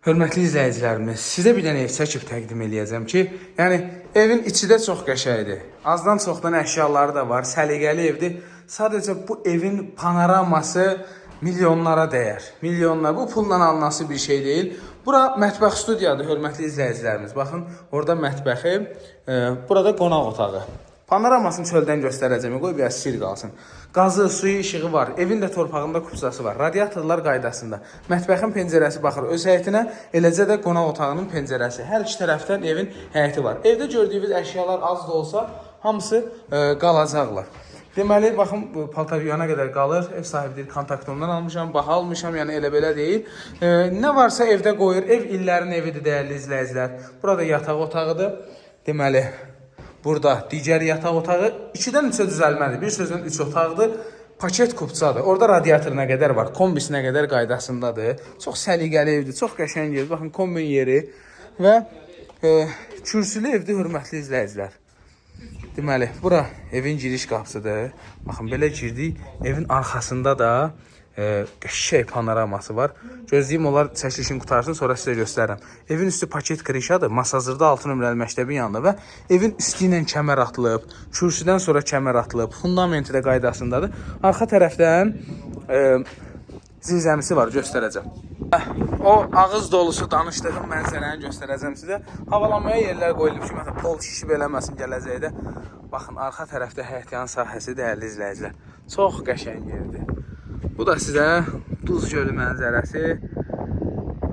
Hörmətli izləyicilərimiz, sizə bir dənə ev çəkib təqdim eləyəcəm ki, yəni evin içi də çox qəşəngdir. Azdan çoxdan əşyaları da var, səliqəli evdir. Sadəcə bu evin panoraması milyonlara dəyər. Milyonlar. Bu pulla alınası bir şey deyil. Bura mətbəx studiyadır, hörmətli izləyicilərimiz. Baxın, orada mətbəxi, burada qonaq otağı. Panoramasını çöldən göstərəcəm. Qoy biraz sir qalsın. Qazı, suyu, işığı var. Evin də torpağında kupçası var. Radiatorlar qaydasında. Mətbəxin pəncərəsi baxır öz həyətinə, eləcə də qonaq otağının pəncərəsi. Hər iki tərəfdən evin həyəti var. Evdə gördüyünüz əşyalar az da olsa hamısı qalacaqlar. Deməli, baxın, bu paltar yuyana qədər qalır. Ev sahibi deyir, kontaktımdan almışam, baha almışam, yəni elə belə deyil. Nə varsa evdə qoyur. Ev illərin evidir, dəyərli izləyicilər. Burada yataq otağıdır. Deməli, burada digər yataq otağı 2-dən 3-ə düzəlmədir. Bir sözlə 3 otaqdır. Paket kupçadır. Orada radiator nə qədər var, kombisi nə qədər qaydasındadır. Çox səliqəli evdir, çox qəşəng evdir. Baxın, kombin yeri və kürsülü evdir, hörmətli izləyicilər. Deməli, bura evin giriş qapısıdır. Baxın, belə girdik. Evin arxasında da qəşəng panoraması var. Gözləyim onlar çəkilişin qutarsın, sonra sizə göstərirəm. Evin üstü paket krişadır. Masazırda 6 nömrəli məktəbin yanında və evin üstü ilə kəmər atılıb, kürsüdən sonra kəmər atılıb, fundamenti də qaydasındadır. Arxa tərəfdən zirzəmisi var, göstərəcəm. O ağız dolusu danışdığım mənzərəni göstərəcəm sizə. Havalanmaya yerlər qoyulub ki, məsələn, pol şişib eləməsin gələcəkdə. Baxın, arxa tərəfdə həyətyan sahəsi, dəyərli izləyicilər. Çox qəşəng yerdir. Bu da sizə Duz gölü mənzərəsi.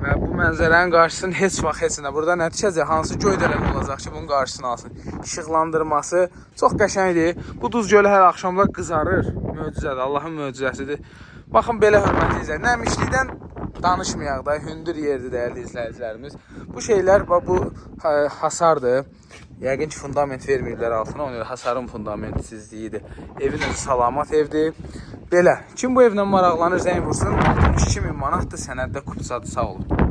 Və bu mənzərənin qarşısını heç vaxt heç nə burada nə düşəcək, hansı göydələn olacaq ki, bunun qarşısını alsın. İşıqlandırması çox qəşəngdir. Bu Duz gölü hər axşamlar qızarır. Möcüzədir, Allahın möcüzəsidir. Baxın belə, hörmətli izləyicilər. Nəmişlikdən danışmayaq da, hündür yerdir, dəyərli izləyicilərimiz. Bu şeylər bax bu hasardır. Yəqin ki, fundament verməyiblər altına. Ona görə hasarın fundamentsizliyidir. Evin özü salamat evdir. Belə, kim bu evlə maraqlanır, zəng vursun. 62 min manatdır, sənəddə kupçadır. Sağ olun.